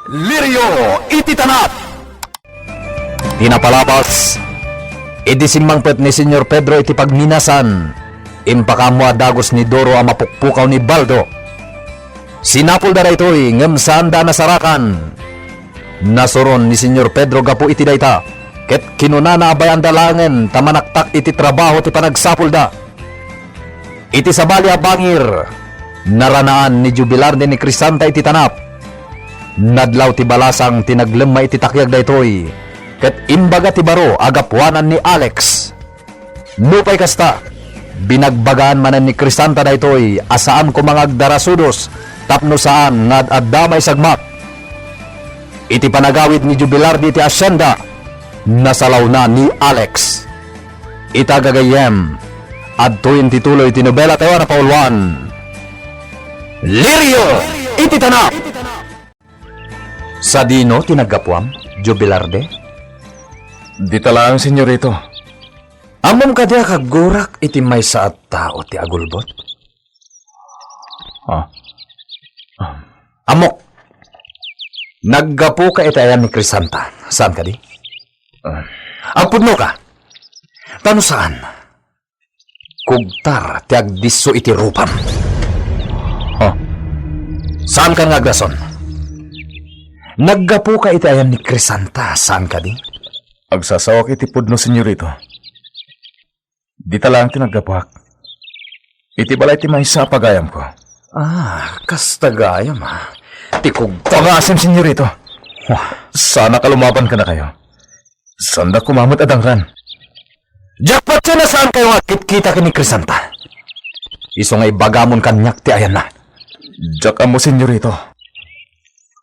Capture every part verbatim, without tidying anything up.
Lirio iti tanap. Ti napalabas, idi simmangpet ni Señor Pedro iti pagminasan, impakaammo a dagus ni Doro a mapukpukaw ni Baldo. Sinapulda daytoy ngem saanda a nasarakan. Nasuron ni Señor Pedro gapu iti dayta, ket kinunana a bayanda laengen ta manaktak iti trabaho ti panagsapulda. Iti sabali a bangir, naranaan ni Jubilarde ni Crisanta iti tanap. Nadlaw ti balasang ti naglemma iti takiag daytoy, ket imbaga ti baro a gapuanan ni Alex. Nupay kasta, binagbagaan manen ni Crisanta daytoy a saan koma nga agdarasudos tapno saan nga ad-adda maisagmak. Iti panagawid ni Jubilarde iti asienda, nasalawna ni Alex. Ita gagayyem, adtoyen ti tuloy ti nobela tayo a napauluan, Lirio iti Tanap. Sadino ti naggapuam, Jubilarde? Dita laeng, Senyorito. Ammom kadi a kaggurak iti maysa a tao ti agulbod? Ah. Ah. Ammok. Naggapuka iti ayan ni Crisanta. Saan kadi? Ah. Agpudnoka. Ta no saan, kugtar ti agdisso iti rupam. Ah. Saan ka nga agdason? Naggapuka iti ayan ni Crisanta. Saan kadi? Agsasawak iti pudno, Senyorito. Dita laeng ti naggapuak. Iti balay ti maysa a pagayamko. Ah, kasta gayam, ah. Ti kugta. Pangasim, Senyorito. Wah. Sana kalumaban kadakayo. Sanda koma met a dangran. Diak patien a saan kayo nga agkitkita ken ni Crisanta. Isu nga ibagamon kaniak ti ayanna. Diak ammo, Senyorito.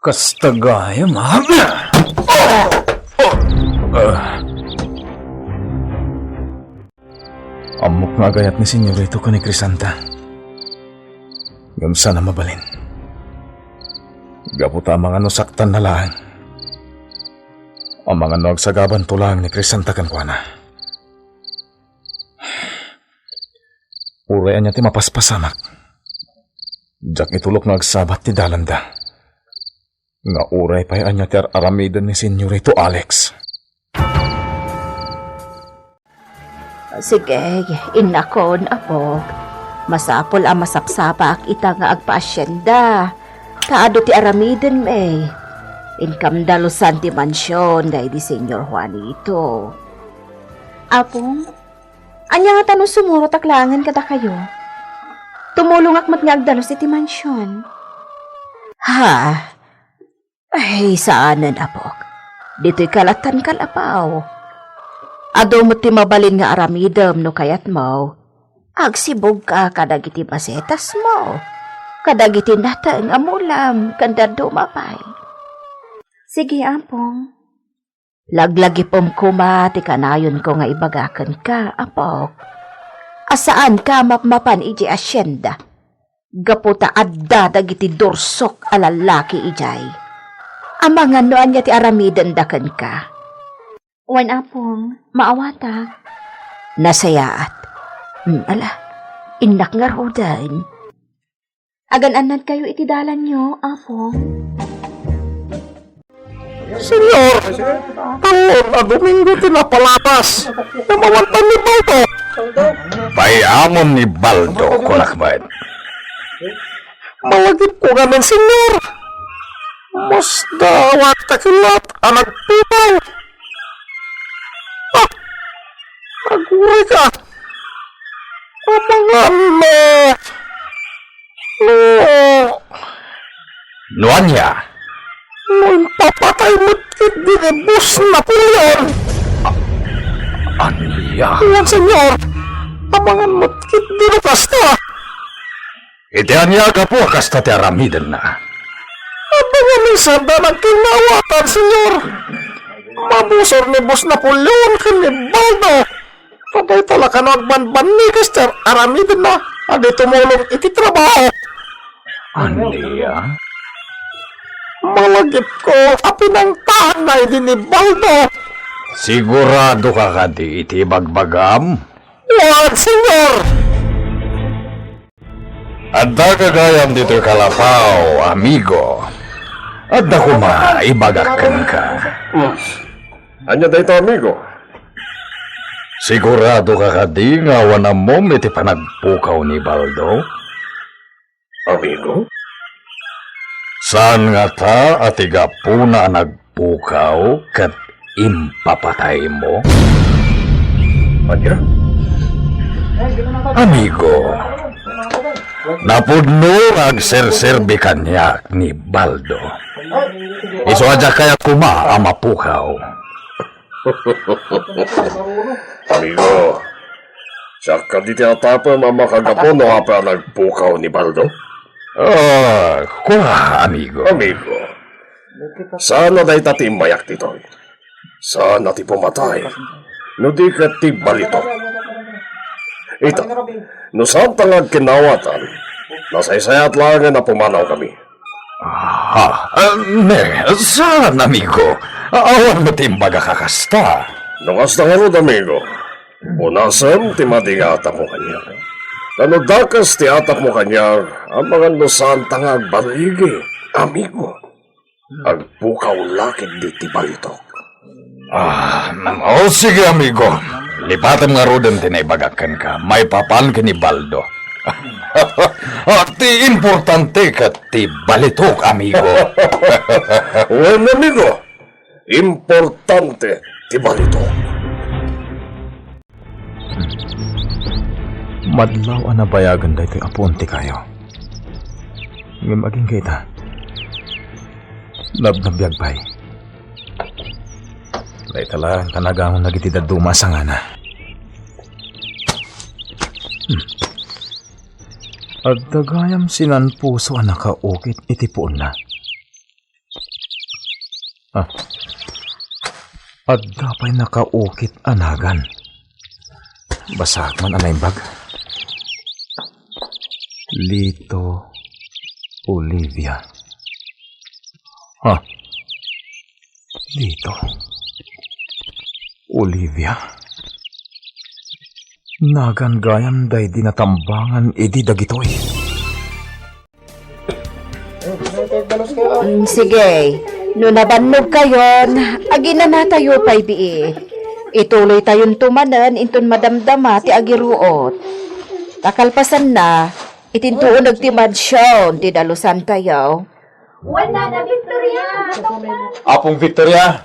Kasta gayam, ah. Ah. Ammok nga agayat ni Senyorito ken ni Crisanta. Ngem saan a mabalin. Gapu ta amangan no saktanna laeng. Amangan no agsagabanto laeng ni Crisanta kenkuana. Uray ania ti mapaspasamak, diak itulok nga agsabat ti dalanda. Nga uray pay ania ti ar-aramiden ni Senyorito Alex. Sige, innakon, apok. Masapul a masapsapaak ita nga agpaasienda. Ta adu ti aramidenmi. Inkam dalusan ti mansion daydi Senyor Juanito. Apong, ania ngata no sumurotak laengen kadakayo? Tumulongak met nga agdalus iti mansion. Ha? Ay, saanen, apok. Ditoyka lattan kalapaw. Adu met ti mabalin nga aramidem no kayatmo. Agsibugka kadagiti masetasmo, kadagiti nateng a mulam, ken dadduma pay. Sige, apong. Laglagipem koma ti kanayonko nga ibaga kenka, apok, a saanka a mapmapan idiay asienda, gapu ta adda dagiti dursok a lallaki idiay. Amangan no ania ti aramidenda kenka. Wen, apong, maawatak. Nasayaat. Hmm, ala, innak ngaruden. Agan-annadkayo iti dalanyo, Apo. Senyor, talon a Domingo ti napalabas. Ngem awan pay ni Baldo. Pay-amon ni Baldo, kunak met. Malagipko ngamin, Senyor. Masdawat ta kilat a nagpupaw. Ah! Aguray ka! Amangan no, no, no ania? No impapatay met ketdi ni Boss Napoleon. A-, ania? Wen, Senyor. Amangan met ketdi no kasta. Iti ania a gapu a kasta ti aramidenna? Adda ngamin sanda nagkinnawatan, Senyor. Mabusor ni Boss Napoleon ken ni Baldo. Dayta la kano agbanbannikas ti ar-, aramidenna a di tumulong iti trabaho. Ania? Malagipko a pinangtaanna idi ni Baldo. Siguradoka kadi iti ibagbagam? Wen, Senyor. Adda gagayam ditoy kalapaw, amigo. Adda koma ibagak kenka. Hmm. Ania dayta, amigo? Sigurado ka kadi nga awan ammom iti panagpukaw ni Baldo? Amigo? Saan ngata a ti gapuna a nagpukaw ket impapataymo? Ania? Amigo, napudno nga agserserbi kaniak ni Baldo. Isu a diak kayat koma a mapukaw. Amigo, siak kadi ti atapem a makagapu no apay a nagpukaw ni Baldo? Ah, kua, amigo. Amigo, saan a dayta ti immayak ditoy. Saan a ti pumatay, no di ket ti balitok. Ita, no saanta nga agkinnawatan, nasaysayaat laengen a pumanawkami. Ah, ah, ne, saan, amigo? A-, awan met ti imbagak a kasta. No kasta ngarud, amigo, punasem ti madi nga atapmo kaniak. Ta no dakes ti atapmo kaniak, amangan no saanta nga agbaligi, amigo. Agpukaw la ketdi ti balitok. Ah, o sige, amigo. Lipatem ngaruden ti naibagak kenka maipapan ken ni Baldo. Ah, ti importante ket ti balitok, amigo. Wen, amigo. Importante ti balitok. Madlaw a nabayagen daytoy a puon ti kayo. Ngem agingga ita, nabnabiag pay. Dayta laeng ta nagangon dagiti dadduma a sangana. Hmm. Adda gayam sinan puso a nakaukit iti puonna. Ah. Adda pay nakaukit a nagan. Basaak man a naimbag. Lito, Olivia. Ha? Lito, Olivia. Nagan gayam daydi natambangan idi dagitoy. Mm, sige. No nabannogkayon, aginanatayo pay bii. Ituloytayonto manen inton madamdama ti agiruot. Ta kalpasanna, itinto uneg ti mansion ti dalusantayo. Wen, Nana Victoria! Apong Victoria!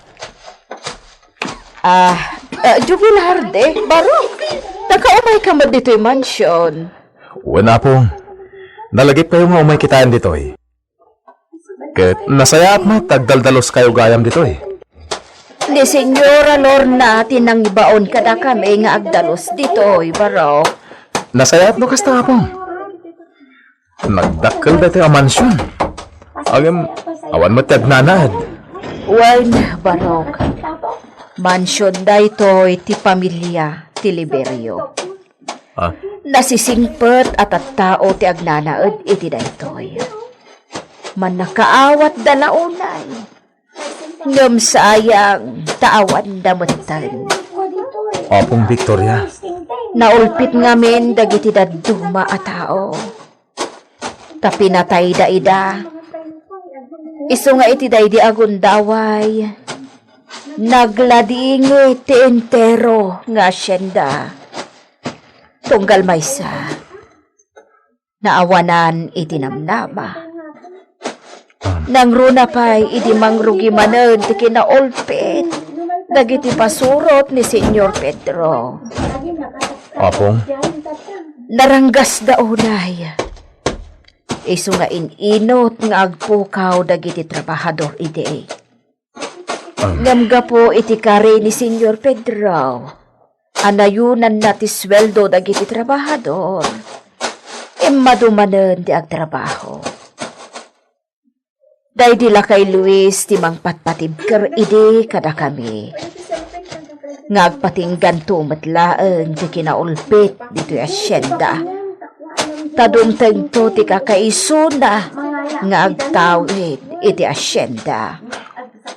Ah, ah, Jubilarde, Barok, nakaumayka met ditoy mansion. Wen, Apong. Nalagipkayo nga umay kitaen ditoy. Ket nasayaat met ta agdaldaluskayo gayam ditoy. Ni Señora Lorna ti nangibaon kadakami nga agdalus ditoy, Barok. Nasayaat no kasta, Apong. Nagdakkel daytoy a mansion. Ngem, awan met ti agnanaed. Wen, Barok. Mansion daytoy ti pamilia ti Liberio. Ah. Nasisingpet a tattao ti agnanaed iti daytoy. Mannakaawatda la unay. Ngem sayang, ta awanda metten. Apong Victoria. Naulpit ngamin dagiti dadduma a tao. Ta pinatayda ida. Isu nga iti daydi a gundaway, nagladingit ti entero nga asienda. Tunggal maysa, naawanan iti namnama. Nangruna pay idi mangrugi manen ti kinaulpit dagiti pasurot ni Señor Pedro. Apong? Naranggasda unay. Isu nga in-inut nga agpukaw dagiti trabahador idi. Ngem gapu iti kari ni Señor Pedro a nayunanna ti sueldo dagiti trabahador, immadu manen ti agtrabaho. Daydi lakay Luis ti mangpatpatibker idi kadakami nga agpatingganto met laeng ti kinaulpit ditoy asienda. Ta dumtengto ti kakaisuna nga agtawid iti asienda.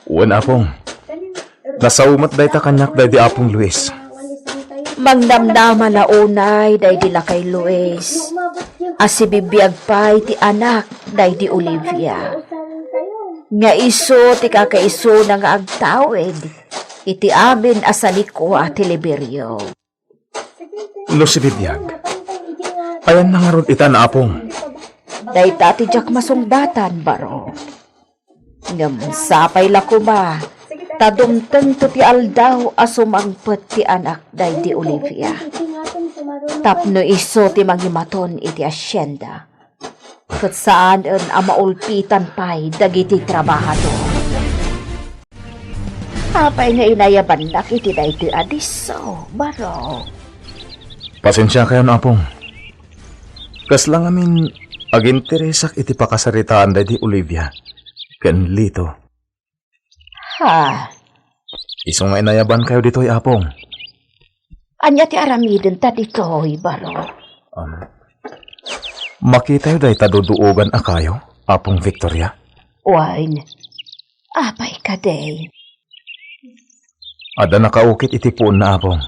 Wen, Apong. Nasao met dayta kaniak daydi Apong Luis. Mangnamnama la unay daydi lakay Luis a sibibiag pay ti anak daydi Olivia. nga isu ti kakaisuna nga agtawid iti amin a sanikua ti Liberio. No sibibiag, ayanna ngarud itan, Apong? Dayta ti diak masungbatan, Baro. Ngem sapay la koma, ta dumtengto ti aldaw a sumangpet ti anak daydi Olivia. Tapno isu ti mangimaton iti asienda. Ket saanen a maulpitan pay dagiti trabahador. Apay nga inayabannak iti daytoy a disso, Baro? Pasensiakayon, Apong. Kasla ngamin, aginteresak iti pakasaritaan daydi Olivia ken Lito. Ha? Isu nga inayabankayo ditoy, Apong. Ania ti aramidenta ditoy, Baro? Um, makitayo dayta duduogan a kayo, Apong Victoria? Wen. Apay kadi? Adda nakaukit iti puonna, Apong.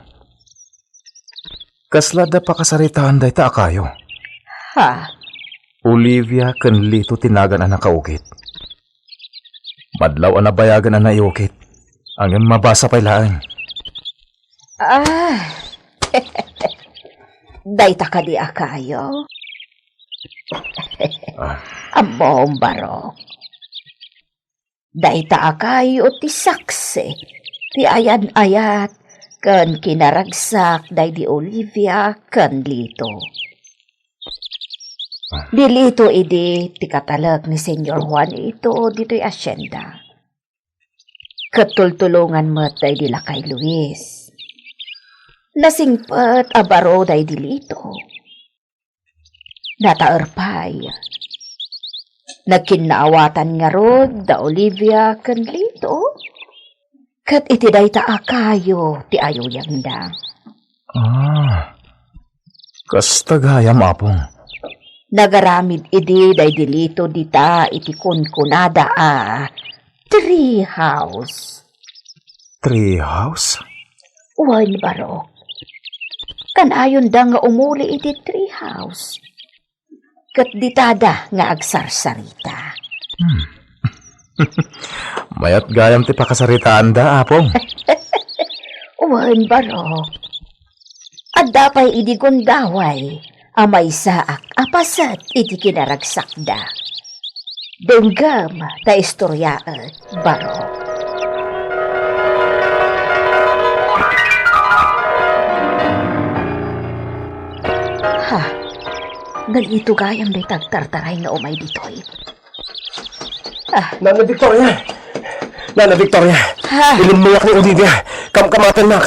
Kasla adda pakasaritaan dayta a kayo? Ha? Olivia ken Lito ti nagan a nakaukit. Madlaw a nabayagan a naiukit. Ngem mabasa pay laeng. Ah. Dayta kadi a kayo? Ah. Ammom, Baro. Dayta a kayo ti saksi ti ayan-ayat ken kinaragsak daydi Olivia ken Lito. Ah. Ni Lito idi ti katalek ni Señor Juanito ditoy asienda. Ket tultulongan met daydi lakay Luis. Nasingpet a baro daydi Lito. Nataer pay. Nagkinnaawatan ngarud da Olivia ken Lito. Ket iti dayta a kayo ti ayuyangda. Ah, kasta gayam, Apong. Nagaramid idi daydi Lito dita iti kunkunada a tree house. Tree house? Wen, Barok. Kanayonda nga umuli iti tree house. Ket ditada nga agsarsarita. Hmm. Mayat gayam ti pakasaritaanda, Apong. Wen, Barok. Adda pay idi gundaway a maysaak a paset iti kinaragsakda. Denggem ta istoryaek, Barok. Ha, Nalito gayam dayta agtartaray nga umay ditoy. Ah. Nana Victoria! Nana Victoria! Ha? Ilummengak ni Olivia. Kamkamatennak.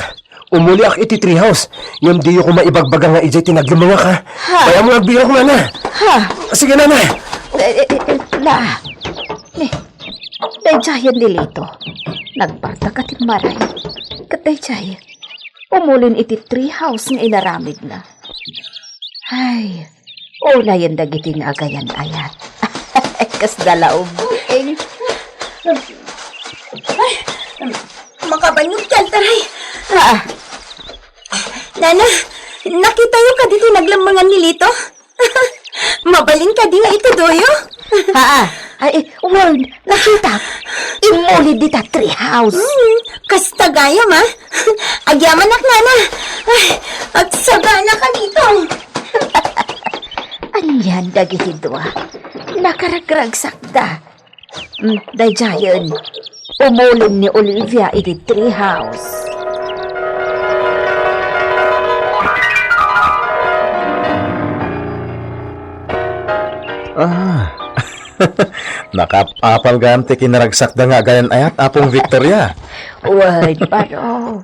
Umuliak iti treehouse. Ngem diyo koma ibagbaga nga idiay ti naglemmengak, ha? Ha? Kaya mo agbirok, nana. Ha? Sige, nana. Eh, eh, eh, eh, na. Eh, daydiayen ni Lito. Nagbarta ka ti maray. Ket daydiay, umulin iti treehouse nga inaramidna. Ay, unayen dagiti nga agayan-ayat. Kasda la ubbing. Ay, makabannog ti altaray. Ah. Nana, nakitayo kadi ti naglemmengan ni Lito? Mabalin kadi nga itudoyo? Haa. Ay, eh, Ward, nakita. Immuli dita treehouse. Hmm, kasta gayam, ah. Agyamanak, nana. Ay, agsagana ka dito. Anian dagiti dua? Nakaragragsakda. Mm, daydiayen, umulin ni Olivia iti treehouse. Ah. Nakaap-apal gayam ti kinaragsakda nga agayan-ayat, Apong Victoria. Wen, Baro.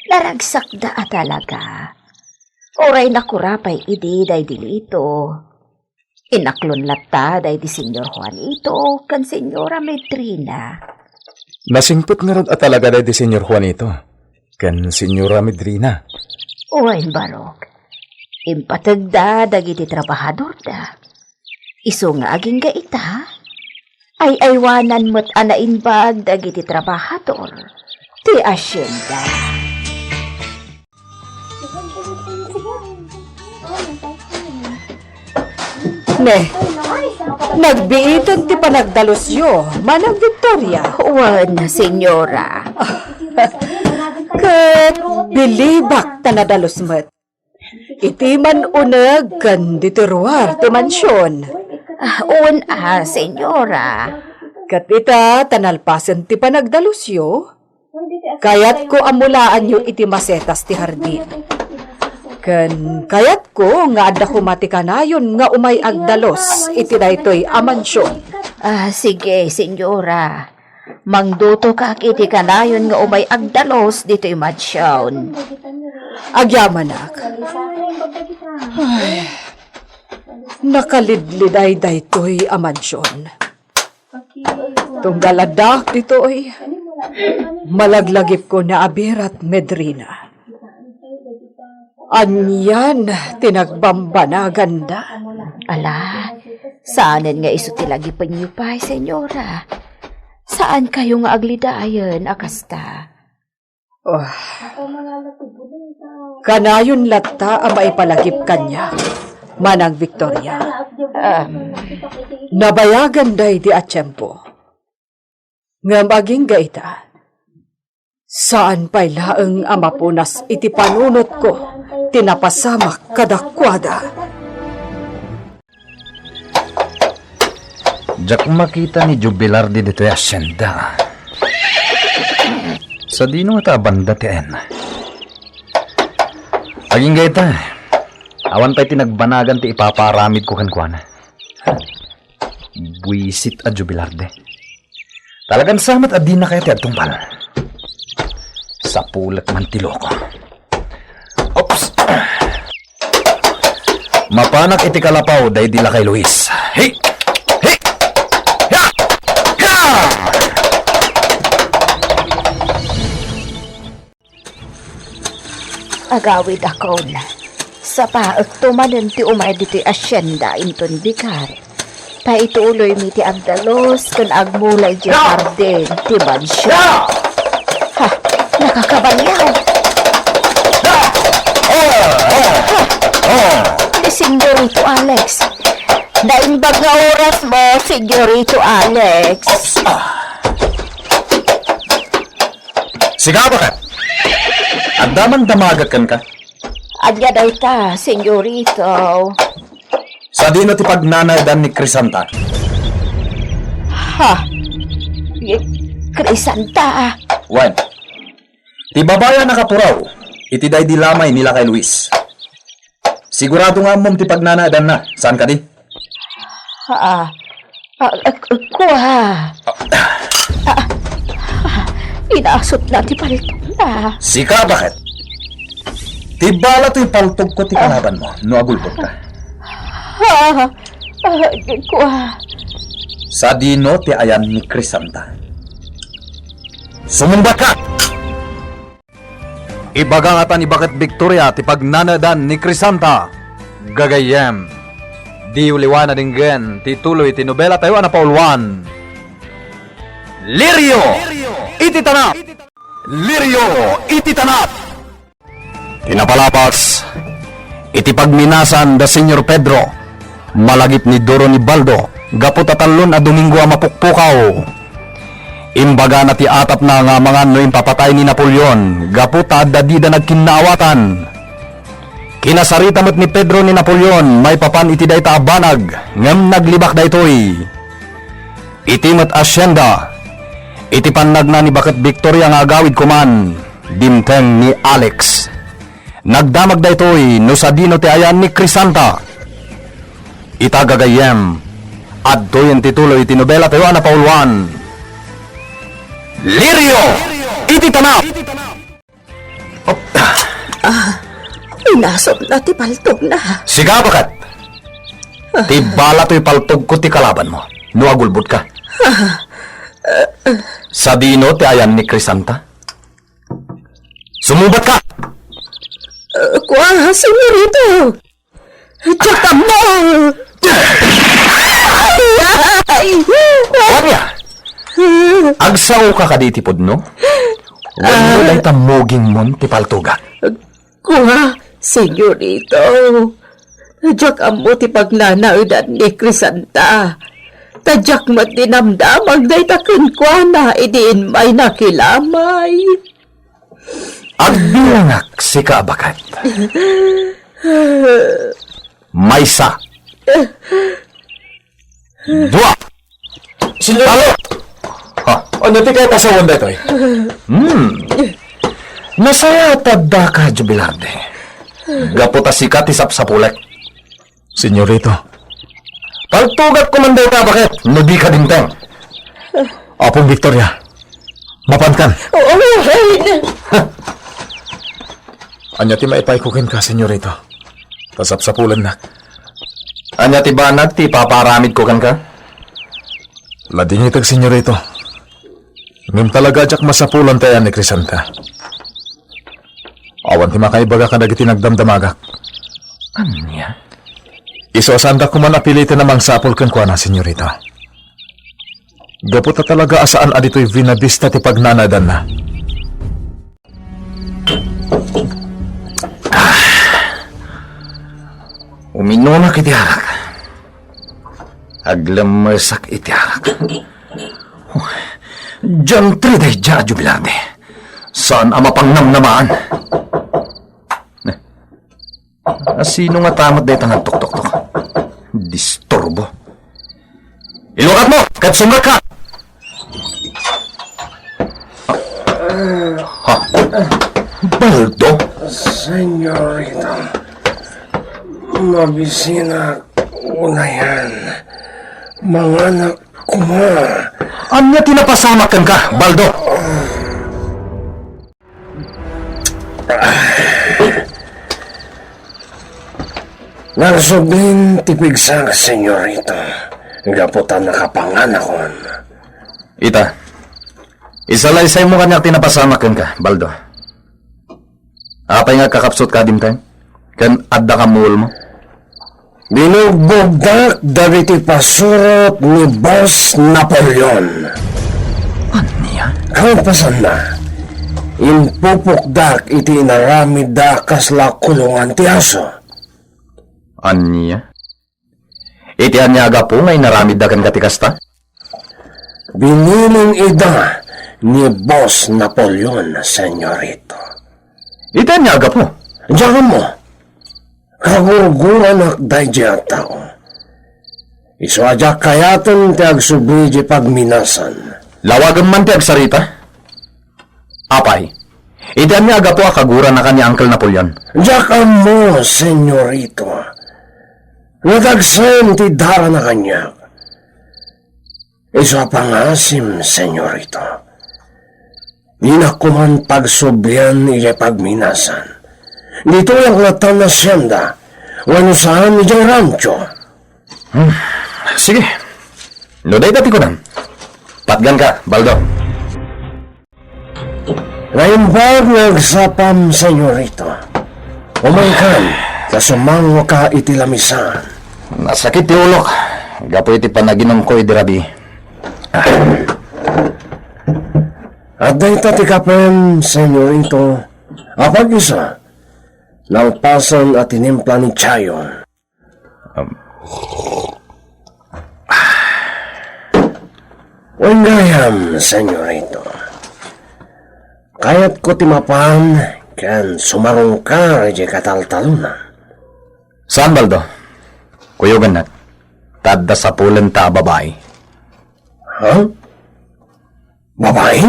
Naragsakda a talaga. Uray nakura pay idi daydi Lito. Inaklon latta daydi Señor Juanito ken Señora Medrina. Nasingpet ngarud a talaga daydi Señor Juanito ken Señora Medrina. Wen, Barok. Impategda dagiti trabahadorda. Isu nga agingga ita, ay-aywanan met a naimbag dagiti trabahador ti asienda. Ne, nagbiiten ti panagdalusyo, Manang Victoria. Wen, Senyora. Ket bilibak ta nadalus met. Iti man-uneg ken ditoy ruar ti mansion. Ah, wen a, Senyora. Ket ita ta nalpasen ti panagdalusyo, kayatko a mulaanyo iti masetas ti hardin. Ken kayatko nga adda koma ti kanayon nga umay agdalus iti daytoy a mansion. Ah, sige, Senyora. Mangdutokak iti kanayon nga umay agdalus ditoy mansion. Agyamanak. Ay, nakalidliday daytoy a mansion. Tunggal addaak ditoy, malaglagipko ni Abirat Medrina. Anian ti nagbambanaganda? Ala, saanen nga isu ti lagipenyo pay, Senyora. Saankayo nga aglidayen a kasta. Oh. Kanayon latta a maipalagip kaniak, Manang Victoria. Um. Nabayagan daydi a tiempo. Ngem agingga ita, saan pay laeng a mapunas iti panunotko ti napasamak kadakuada. Diak makita ni Jubilar ditoy hacienda. Sadino ngata a banda ti ayanna? Agingga ita, awan pay ti nagbanagan ti ipapaaramidko kenkuana. Buisit a Jubilarde. Talagan samet a dina kayat ti agtungpal. Sapulek man ti loko. Oops! Mapanak iti kalapaw daydi lakay Luis. Hey! Hey! Ya! Ya! Agawidakon, sapaekto manen ti umay ditoy hacienda inton bigat. Paituloymi ti agdalus ken agmula idiay hardin ti mansion. Ha, nakakaballiaw. Ha, ni Senyorito Alex. Naimbag nga oras mo, Senyorito Alex. Sika, baket? Adda man damagek kenka? Ania dayta, Senyorito? Sadino ti pagnanaedan ni Crisanta? Ha? Ni Crisanta? Wen, ti babai a nakapuraw iti daydi lamay ni lakay Luis. Sigurado nga ammom ti pagnanaedanna, saan kadi? Ah, ah, ah, kua. Ah, ah, inasutna ti paltokna. Sika, baket? Ti bala toy paltogko ti kalabanmo, no agulbodka. Ah, ah, kua. Sadino ti ayan ni Crisanta? Sumungbatka! Ibaga ngata ni Baket Victoria ti pagnanaedan ni Crisanta. Gagayyem, diyo liwan a denggen ti tuloy ti nobelatayo a napauluan, Lirio iti Tanap! Lirio iti Tanap! Ti napalabas iti pagminasan da Señor Pedro, malagip ni Duro ni Baldo, gapu ta tallon a Domingo a mapukpukaw. Imbagana ti atapna nga amangan no impapatay ni Napoleon gapu ta adda dida nagkinnaawatan. Kinasarita met ni Pedro ni Napoleon maipapan iti dayta a banag, ngem naglibak daytoy. Iti met hacienda, iti pannagna ni Baket Victoria nga agawid koman, dimteng ni Alex. Nagdamag daytoy no sadino ti ayan ni Crisanta. Ita gagayyem, adtoyen ti tuloy ti nobelatayo a napauluan, Lirio iti Tanap! Ah, inasutna ti paltogna. Siga, baket! Ti bala toy paltogko ti kalabanmo, no agulbodka. Sadino ti ayan ni Crisanta? Sumubatka! Ah, kua, senyorito. Diak ammo! Ay! Ania? Agsaoka kadi iti pudno? Wenno dayta mugingmon ti paltogak? Kua, senyorito. Diak ammo ti pagnanaedan ni Crisanta. Ta diak met dinamdamag dayta kenkuana idi immay nakilamay. Agbilangak sika a baket. Maysa. Dua. Senyor! Talo! Ha? Ania ti kayat a sawen daytoy? Hmm. Nasayaat ta addaka, Jubilarte. Gapu ta sika ti sapsapulek. Senyorito. Paltogak koma dayta a baket no dika dimteng. Apong Victoria, mapankan. Oo, Reyna. Ania ti maipayko kenka, senyorito? Ta sapsapulennak. Ania ti banag ti ipapaaramidko kenka? Ladingitek, senyorito. Ngem talaga a diak masapulan ti ayan ni Crisanta. Awan ti makaibaga kadagiti nagdamdamagak. Ania? Isu a saandak koman a piliten a mangsapul kenkuana, senyorita. Gapu ta talaga a saan a ditoy Buena Vista ti pagnanaedanna. Ah. Uminumak iti arak. Aglemmesak iti arak. Diantre daydiay a Jubilarte. Saan a mapangnamnamaan. A, sino ngata met dayta nga agtuktoktok? Disturbo. Ilukat mo! Ket sumrekka! Ha? Baldo? Senyorita, mabisinak unayan. Manganak koma. Ania ti napasamak kenka, Baldo? Nagsubli ti pigsak, senyorita, gapu ta nakapanganakon. Ita, isalaysaymo kaniak ti napasamak kenka, Baldo. Apay nga agkakapsutka dimteng? Ken adda kammuolmo? Binugbogdak dagiti pasurot ni Boss Napoleon. Ania? Kalpasanna, impupokdak iti inaramidda a kasla kulongan ti aso. Ania? Iti ania a gapu nga inaramidda kenka ti kasta? Binilin ida ni Boss Napoleon, senyorito. Iti ania a gapu? Diak ammo. Kagurguranak daydiay a tao. Isu a diak kayaten ti agsubli idiay pagminasan. Lawagem man ti agsarita. Apay, iti ania a gapu a kaguranaka ni Uncle Napoleon? Diak ammo, senyorito. Nadagsen ti darana kaniak. Isu a pangasim, senyorito. Dinak koman pagsublian idiay pagminasan. Ditoyak ngata nga hacienda, wenno saan idiay rancho. Hmm, sige. No dayta ti kunam, patganka, Baldo. Naimbag nga agsapam, senyorito. Umangkan, ta sumangoka iti lamisaan. Nasakit ti ulok gapu iti panaginumko idi rabii. Ah. Adda ita ti kapem, senyorito. Apag-isa, nalpasan a tinimpla ni Chayo. Um. Wen gayam, senyorito. Kayatko ti mapan ken sumarungkar idiay kataltalonan. Saan, Baldo? Kuyogannak. Ta adda sapulenta a babai. Ha? Babai?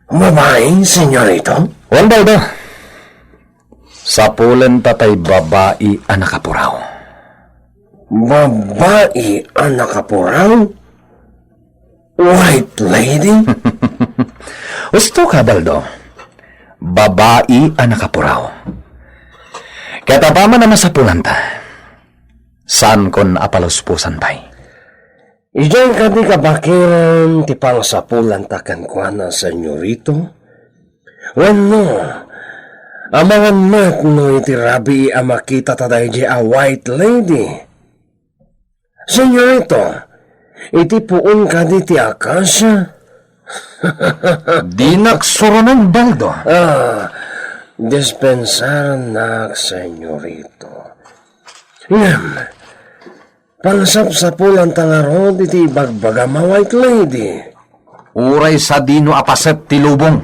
Babai, senyorito? Wen, Baldo. Sapulenta tay babai a nakapuraw. Babai a nakapuraw? White lady? Husto ka, Baldo. Babai a nakapuraw. Ket apaman a masapulanta, saankon a palusposan pay. Idiay kadi kabakiran ti pangsapulanta kenkuana, senyorito? Wenno, amangan met no iti rabii a makitata daydiay a white lady? Senyorito, iti puon kadi ti akasia? Dinak suronen, Baldo. Ah, Dispensarannak, senyorito. Ngem, pangsapsapulanta ngarud iti ibagbagam a White Lady. Uray sadino a paset ti lubong.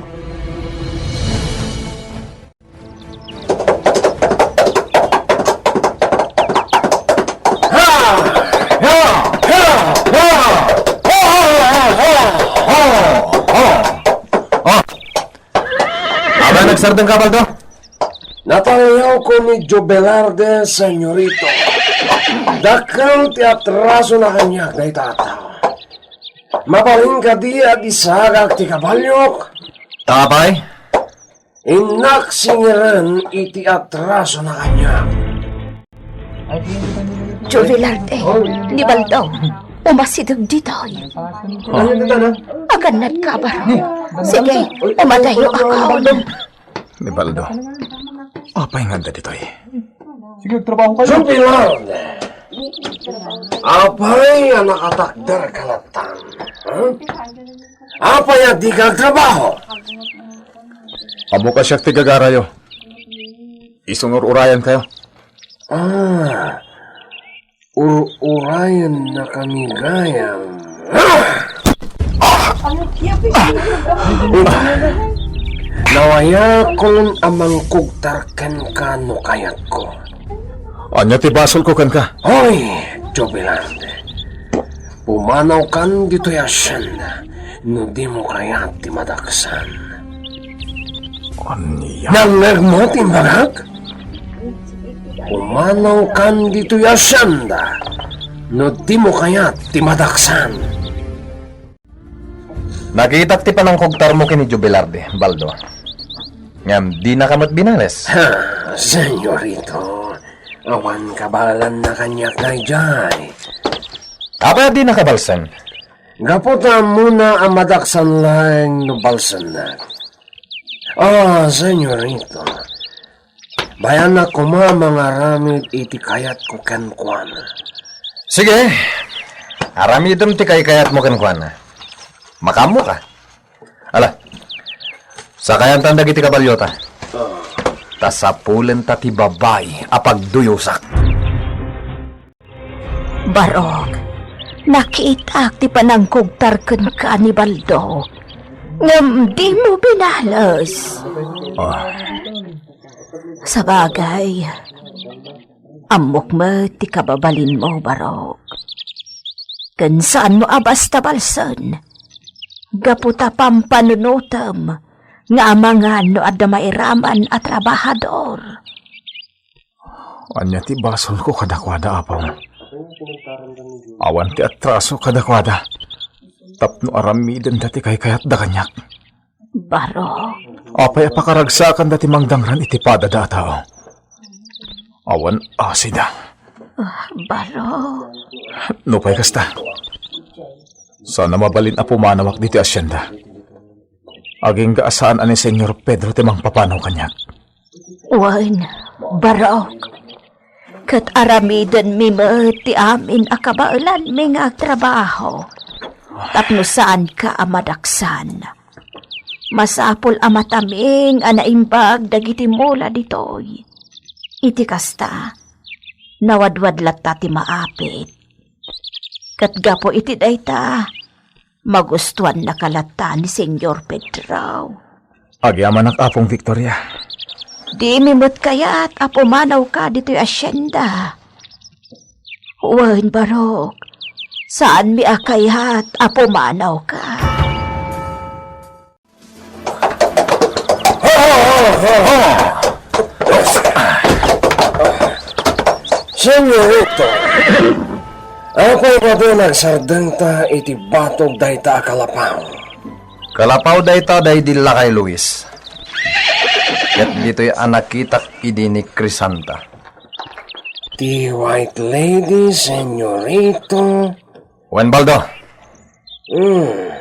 Ha! Ha! Ha! Ha! Ha! Ha! Ha! Ha! Ha! Ha! Aba, nagsardengka, Baldo? Nataliawko ni Jobelarde, senyorito. Dakkel ti atrasona kaniak dayta a tao. Mabalin kadi a disagak ti kabaliok? Apay? Innak singiren iti atrasona kaniak. Jovelarde, ni Baldo, umasideg ditoy. Agannad ka, baro. Sige, umadayo a kaon. Ni Baldo, apay nga adda ditoy? Jovelarde, apay a nakatakder ka lattan? Ha? Apay a dika agtrabaho? Ammok a siak ti gagarayo. Isungur-urayan kayo. Ah, ur-urayan na kami gayam. Ah! Nawayakon a mangkugtar kenka no kayatko. Ania ti basolko kenka? Hoy, Jovelarde. Pumanawkan ditoy hacienda no dimo kayat ti madaksan. Ania? Nangngegmo ti imbagak? Pumanawkan ditoy hacienda no dimo kayat ti madaksan. Nakitak ti panangkugtarmo ken ni Jovelarde, Baldo. Ngem dinaka met binales. Ha, senyorito, awan kabaelanna kaniak daydiay. Apay a dinaka balsen? Gapu ta ammona a madaksan laeng no balsennak. Ah, senyorito, bayanak koma a mangaramid iti kayatko kenkuana. Sige, aramidem ti kaykayatmo kenkuana. Makaammoka. Ala, sakayantan dagiti kabalyota. Ta sapulenta ti babai a pagduyosak. Barok, nakitak ti panangkugtar kenka ni Baldo, ngem dimo binales. Ah. Sabagay, ammok met ti kababalinmo, Barok. Ken saanmo a basta balsen, gapu ta pampanunotem nga amangan no adda mairaman a trabahador. Ania ti basolko kadakuada, Apo? Awan ti atraso kadakuada tapno aramidenda ti kaykayatda kaniak. Barok. Apay a pakaragsakanda ti mangdangran iti padada a tao? Awan asida. Ah, Barok. Nupay kasta, saan a mabalin a pumanawak ditoy hacienda. Agingga a saan a ni Señor Pedro ti mangpapanaw kaniak. Wen, Barok, ket aramidenmi met ti amin a kabaelanmi nga agtrabaho tapno saanka a madaksan. Masapul a mataming a naimbag dagiti mula ditoy. Iti kasta, nawadwad latta ti maapit. Ket gapu iti dayta, magustuannaka latta ni Señor Pedro. Agyamanak, Apong Victoria. Dimi met kayat a pumanawka ditoy hacienda. Wen, Barok, saanmi a kayat a pumanawka. Ho, ho, ho, ho! Señorito, apay kadi nagsardengta iti batog dayta a kalapaw? Kalapaw dayta daydi lakay Luis. Ket ditoy a nakitak idi ni Crisanta. Ti White Lady, Señorito. Wen, Baldo. Hmm.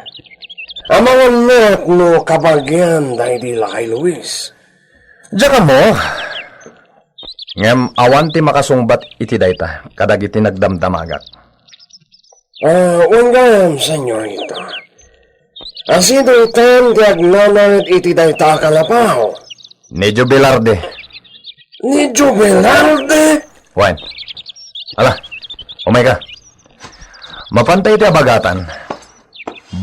Amangan met no kabagian daydi lakay Luis. Diak ammo. Ngem awan ti makasungbat iti dayta kadagiti nagdamdamagak. Ah, wen gayam, senyorita. Asidongtan ti agnanaed iti dayta a kalapaw. Ni Jubilarde. Ni Jubilarde? Wen. Ala, umayka. Mapanta iti abagatan.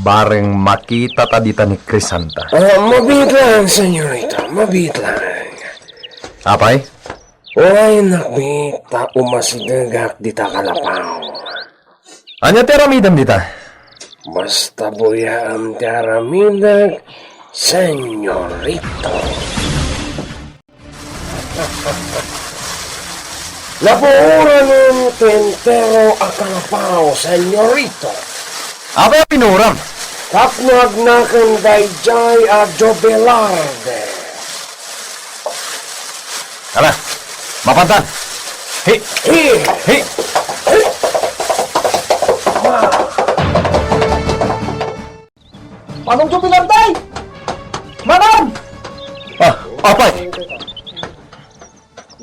Bareng makitata dita ni Crisanta. Ah, mabiit lang, senyorita. Mabiit lang. Apay? Uray nakbit ta umasidegak dita kalapaw. Ania ti aramidem dita? Basta buyaam ti aramidek, senyorito. Napuoranen ti entero a kalapaw, senyorito. Apay a pinuoram? Tapno agnaken daydiay a Jubilarde. Ala, mapantan. Hi! Hi! Hi! Manong Jubilarde! Manong! Ah, apay?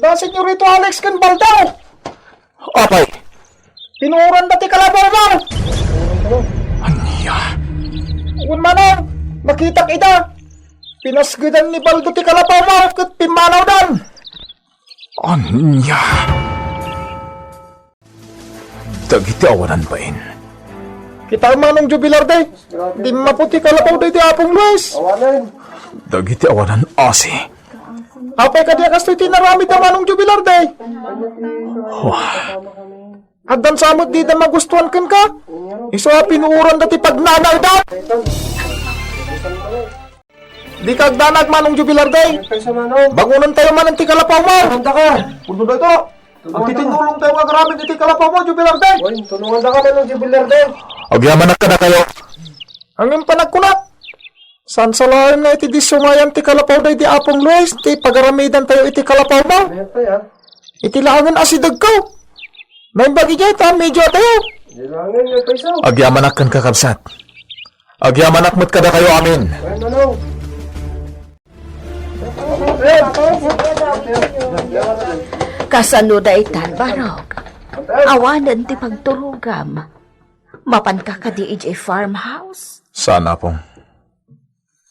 Da Senyorito Alex ken Baldaw! Apay? Pinuoran da ti kalapaw mo! Ania? Wen, Manong, nakitak ida. Pinasgedan ni Baldo ti kalapaw mo ket pimmanawdan. Ania? Dagiti awanan bain. Kita, Manong Jubilarde, dimmapo ti kalapaw daydi Apong Luis. Dagiti awanan asi. Apay kadi a kastoy ti inaramidda, Manong Jubilarde? Wah. Addan sa met dida magustuan kenka? Isu a pinuoran da ti pagnanawda. Dika agdanag, Manong Jubilarde. Ay, payso, Manong. Bangonen tayo manen ti kalapaw mo. Saan ka? Pundo na ito. Agtitinnulong tayo nga agraman iti kalapaw mo, Jubilarde. Uy, tulungan da ka, Manong Jubilarde. Agyamanak kadakayo. Ngem panagkunak. Saan sa laeng nga iti disso mayan ti kalapaw daydi Apong Luis, ti pagaramidan tayo iti kalapaw mo. Mayat pa, ya. Iti laengen a sidegko. Naimbag idiay ta medyo atayo. Di laengen, ya, payso. Agyamanak ken kakabsat. Agyamanak met kadakayo amin. Ay, Manong. Kasano daytan, Barok? Awanen ti pagturogam. Mapanka kadi idiay farmhouse? Saan, Apong.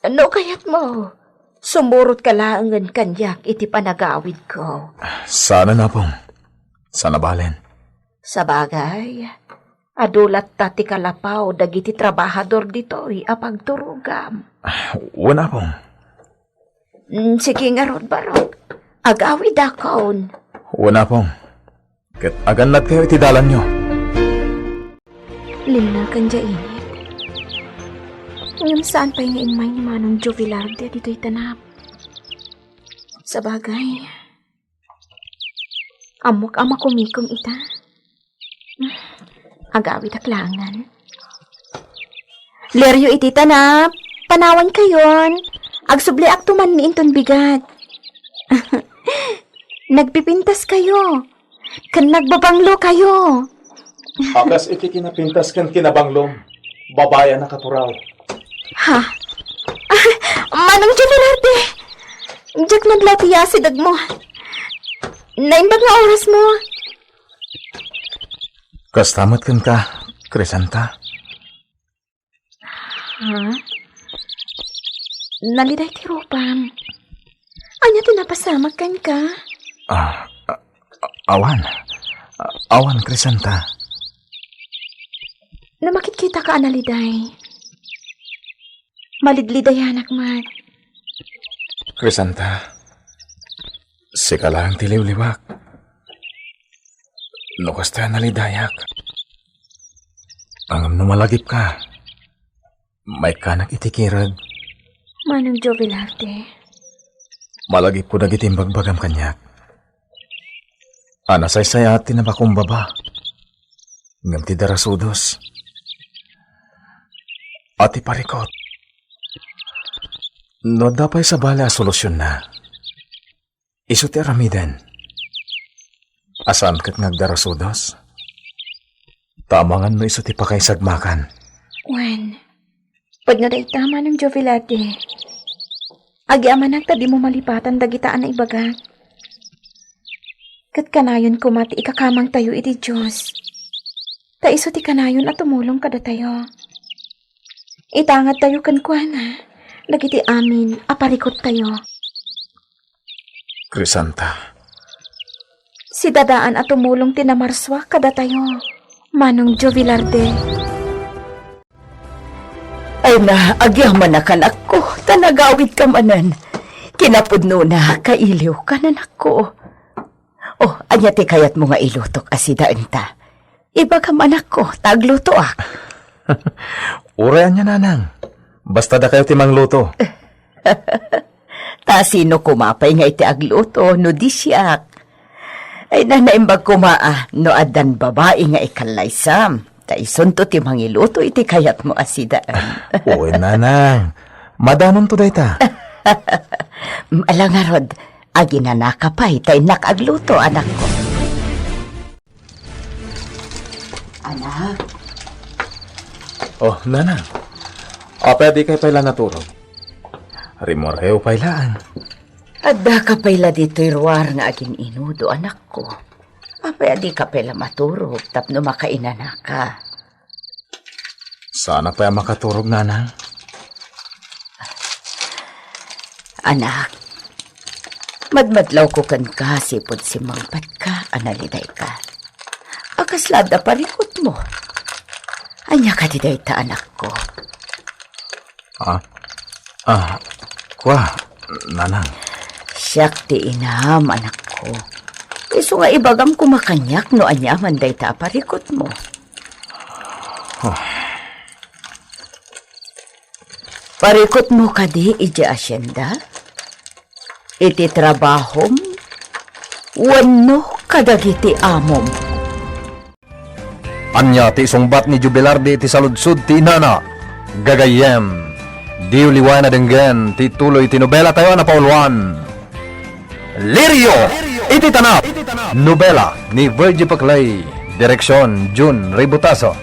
No kayatmo, sumurotka laengen kaniak iti panagawidko. Saan, Apong. Saan a balen. Sabagay, adu latta ti kalapaw dagiti trabahador ditoy a pagturogam. Wen, Apong. Mm, sige ngarud, Barok. Agawidakon. Wen, Apong. Ket agannadkayo iti dalanyo. Linnaken diay init. Ngem saan pay nga immay ni Manong Joe Velarde ditoy tanap. Sabagay, ammok a makumikom ita. Agawidak laengen. Leryo iti tanap, panawankayon. Agsubliakto man ni inton bigat. Nagpipintaskayo. Ken nagbabanglokayo. A kas iti kinapintas ken kinabanglom, babai a nakapuraw. Ha? Ah, Manong Joe Velarde! Diak nadlaw ti asidegmo. Naimbag nga orasmo. Kasta met kenka, Crisanta. Ha? Naliday ti rupam. Ania ti napasamak kenka? Ah, ah, awan. Ah, awan, Crisanta. No makitkitaka a naliday, malidlidayanak met. Crisanta, sika laeng ti liwliwak. No kasta, nalidayak. Ngem no malagipka, maikkanak iti kireg. Manong Joe Velarde. Malagipko dagiti imbagbagam kaniak. A nasaysayaat ti napakumbaba. Ngem ti darasudos. A ti parikot. No adda pay sabali a solusionna, isu ti aramiden. A saan ket nga agdarasudos. Ta amangan no isu ti pakaisagmakan. Wen, pudno dayta, Manong Joe Velarde. Agyamanak ta dimo malipatan dagita a naibagak. Ket kanayon koma ti ikakamangtayo iti Dios. Ta isu ti kanayon a tumulong kadatayo. Itangadtayo kenkuana dagiti amin a parikottayo. Crisanta. Sidadaan a tumulong ti namarsua kadatayo, Manong Joe Velarde. Ay na, agyamanak, anakko, ta nagawidka manen. Kinapudnona, kailiwka, anakko. Oh, ania ti kayatmo nga ilutok a sidaenta? Ibagam, anakko, ta aglutoak. Uray ania, nanang. Basta dakayo ti mangluto. Ta sino koma pay nga iti agluto no di siak? Ay, na, naimbag koma a no addan babai nga ikallaysam, ta isunto ti mangiluto iti kayatmo a sidaen. Uy, nanang. Madanonto dayta. Ala ngarud, aginanaka pay ta innak agluto, anakko. Anak. Oh, nanang. Apay a dikay pay la naturog? Rimmuarkayo pay laeng. Addaka pay la ditoy ruar nga agin-inudo, anakko. Apay a dika pay la maturog tapno makainanaka? Saanak pay a makaturog, nanang. Anak, madmadlawko kenka sipud simmangpatka a nalidayka. A kasla adda parikutmo? Ania kadi dayta, anakko? Ah, ah, kua, nanang. Siak ti inam, anakko. Isu nga ibagam koma kaniak no ania man dayta a parikutmo. Ah. Parikutmo kadi idiay asienda? Iti trabahom? Wenno kadagiti amom? Ania ti isungbat ni Joe Velarde iti saludsod ti inana? Gagayyem, diyo liwayan a denggen ti tuloy ti nobelatayo a napauluan, Lirio iti Tanap. Nobela ni Virgie Paclay. Direksion, Jun Ributaso.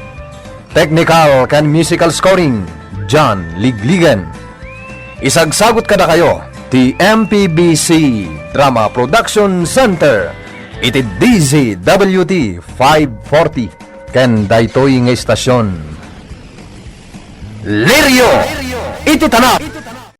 Technical ken musical scoring, John Ligligen. Isagsagut kadakayo ti M P B C Drama Production Center iti D Z W T five forty ken daytoy nga istasion. Lirio iti Tanap.